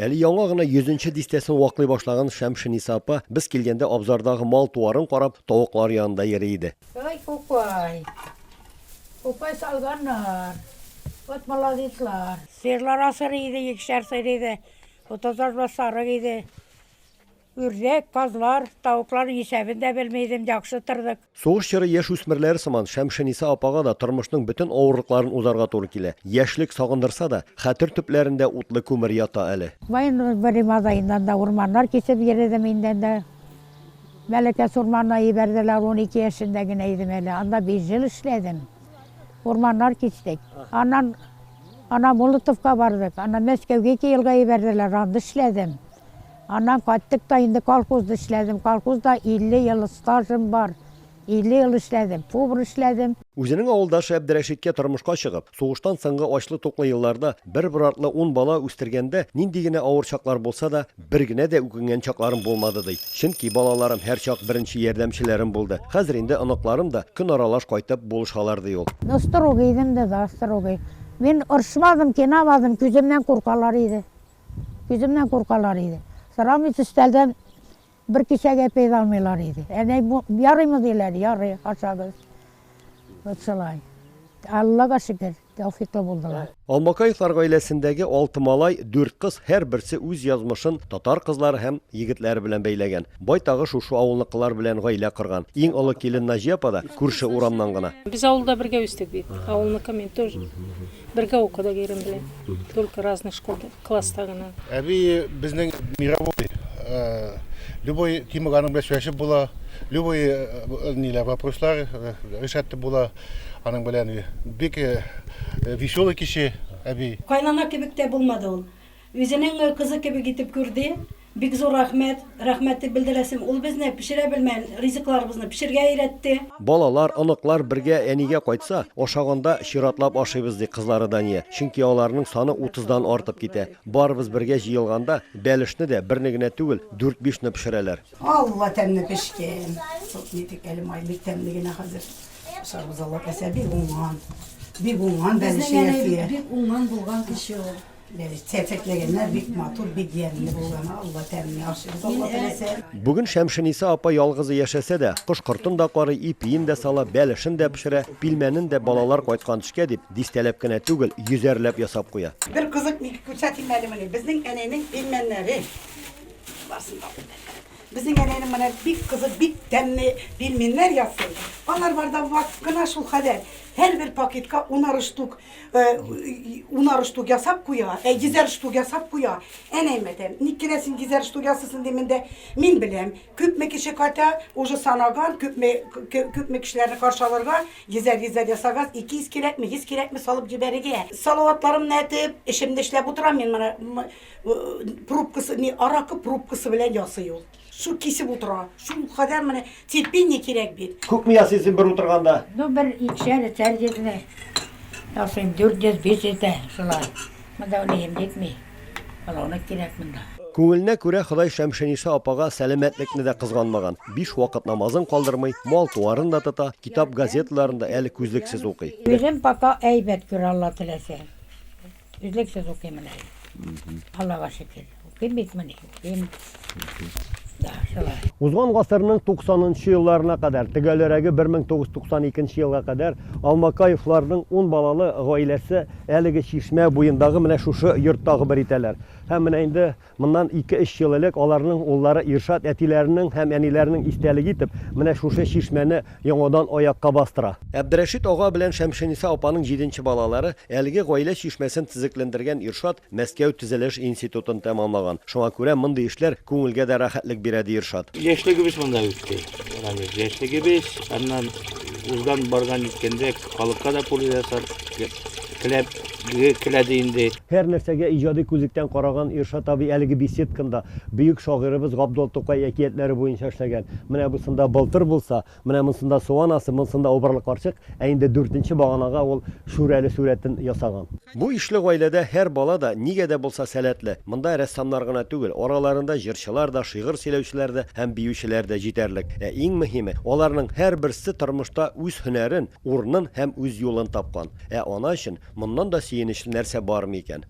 Әле яңа гына йөзенче дистәсен ваклый башлаган Шәмшениса апа без килгәндә абзардагы мал-туарын карап, тавыклар янында йөри иде. Ой, кукай. Кукай салганнар. Вот молодецлар. Сыерлар асрый иде, икешәр сыер иде. Утызар баш сарык иде. Үрдәк, казлар, тавыкларның исәбен дә белми идем, яхшы тордык. Сугыш чоры яшүсмерләре сыман Шәмшениса апага да тормышның бөтен авырлыкларын узарга туры килә. Яшьлек сагындырса да, хәтер төпләрендә утлы күмер ята әле. Мин бер да урманнар кисеп йөрдем инде дә. Мәләкәс урманына җибәрделәр, 12 яшендә генә идем әле. Анда 5 ел эшләдем. Урманнар кистек. Аннан ана Молотовка бардык. Аннан Мәскәүгә 2 елга җибәрделәр, анда эшләдем. Аннан кайттык та инде колхозда эшләдем. Колхозда 50 ел стажым бар. 50 ел эшләдем, повар эшләдем. Үзенең авылдашы Әбдерәшиткә тормышка чыгып, сугыштан соңгы ачлы-туклы елларда бер-бер артлы ун бала үстергәндә нинди генә авыр чаклар булса да, бер генә дә үкенгән чакларым булмады, ди. Чөнки балаларым һәрчак беренче ярдәмчеләрем булды. Хәзер инде оныкларым да көн аралаш кайтып булышалар, ди ул. Ну, строгий идем дә, да, строгий. Мин орышмадым, кинамадым, күземнән куркалар иде. Күземнән куркалар иде. Сорамыйс өстәлдән бер кисәк әпәй дә алмыйлар иде. Әнәй, бу ярыймы диләр, ярый, ашагыз. Вот шулай. Аллага шөкер, тәүфиклы булдылар. Алмакаевлар гаиләсендәге алты малай, дүрт кыз һәрберсе үз язмышын татар кызлары һәм егетләре белән бәйләгән. Байтагы шушы авылныкылар белән гаилә корган. Иң олы килен Наҗия апа да күрше урамнан гына. Без авылда бергә үстек бит. Авылныкы мин тоже. Бергә укыдык ирем белән. Только разный школда, класста гына. Әби безнең мировой, любой темага аның белән сөйләшеп була, любой ниләр вопрослар решать була аның белән. Бик веселый кеше әби. Кайнана кебек тә булмады ул. Үзенең кызы кебек итеп күрде. Бик зур рәхмәт, рәхмәт дип белдерәсем. Ул безне пешерә белмәгән ризыкларыбызны пешергә өйрәтте. Балалар, оныклар бергә әнигә кайтса, ашаганда чиратлап ашыйбыз, ди кызлары Дания. Чөнки аларның саны утыздан артып китә. Барыбыз бергә җыелганда, бәлешне дә берне генә түгел, дүрт-бишне пешерәләр. Алла тәмле пешкән. Нитек әле май бик тәмле генә хәзер. Ашарбыз Алла теләсә, бик уңган. Бик уңган бәлеше Безнең әнәй бик уңган булган кеше ул. Чәчәкләгәннәр бик матур, бик ямьле булган. Алла тәмле ашыйбыз, Алла теләсә. Бүген Шәмшениса апа ялгызы яшәсә дә, кош-кортын да карый, ипиен дә сала, бәлешен дә пешерә, пилмәнен дә балалар кайткан төшкә дип, дистәләп кенә түгел, йөзәрләп ясап куя. Бер кызык ни күрсәтим әле менә. Безнең әнәйнең пилмәннәре. Барсын да алып бер. Безнең әнәйнең менә бик кызык, бик тәмле пилмәннәр ясый. Алар барда вак кына шул хәләл. Һәрбер пакетка унар штук унар штук ясап куя, ә йөзәр штук ясап куя. Әнәй мәтәм, ник кенә син йөзәр штук ясыйсың дим инде. Мин беләм, күпме кеше кайта, уже санаган, күпме күпме кешеләрне каршы алырга, йөзәр йөзәр ясагач, 200 кирәкме, 100 кирәкме салып җибәрергә. Салаватларымны әтеп, эшемне эшләп утырам мин моны. Пробкасы, не, аракы пробкасы белән ясый ул. Шул кисеп утыра. Шул кадәр менә терпение кирәк бит. Күпме ясыйсың бер утырганда? Ну, бер икешәр, өчәр йөзне ясыйм, 400, 500 дә шулай. Монда үлем җитми. Балалар кирәк монда. Күңеленә күрә Ходай Шәмшениса апага сәламәтлекне дә кызганмаган. Биш вакыт намазын калдырмый, мал-туарын да тота, китап-газеталарын да әле күзлексез укый. Үзем пока әйбәт күрә, Алла теләсә. Өзлексез укыйм менә. Аллага шөкер. Укыйм бит менә, укыйм. Да, шулай. Узган гасырның 90 нчы елларына кадәр, төгәлрәге 1992 елга кадәр Алмакаевларның ун балалы гаиләсе әлеге чишмә буендагы менә шушы йортта гомер итәләр. Һәм менә инде Моннан ике-өч ел элек аларның уллары Иршат әтиләренең һәм әниләренең истәлеге итеп, менә шушы чишмәне яңадан аякка бастыра. Әбдерәшит ага белән Шәмшениса апаның җиденче балалары, әлеге гаилә чишмәсен төзекләндергән Иршат Мәскәү төзелеш институтын тәмамлаган. Шуңа күрә мондый эшләр күңелгә дә рәхәтлек бирә, ди Иршат. Яшьлегебез монда үтте, Рамил. Яшьлегебез, аннан узган барган җиткәндә халыкка да польза ясап, теләп келәде инде. Һәр нәрсәгә иҗади күзлектән караган Иршат абый әлеге беседканда бөек шагыйребез Габдулла Тукай әкиятләре буенча эшләгән. Менә бусында Былтыр булса, менә монсында Су анасы, монсында Убырлы карчык, ә инде дүртенче баганага ул Шүрәле сурәтен ясаган. Бу ишле гаиләдә һәр бала да нигә дә булса сәләтле. Монда рәссамнар гына түгел, араларында җырчылар да, шигырь сөйләүчеләр дә һәм биючеләр дә җитәрлек. Ә иң мөһиме, аларның һәрберсе тормышта үз һөнәрен, урынын һәм үз юлын тапкан. Ә ана өчен моннан да сөенечле нәрсә бармы икән?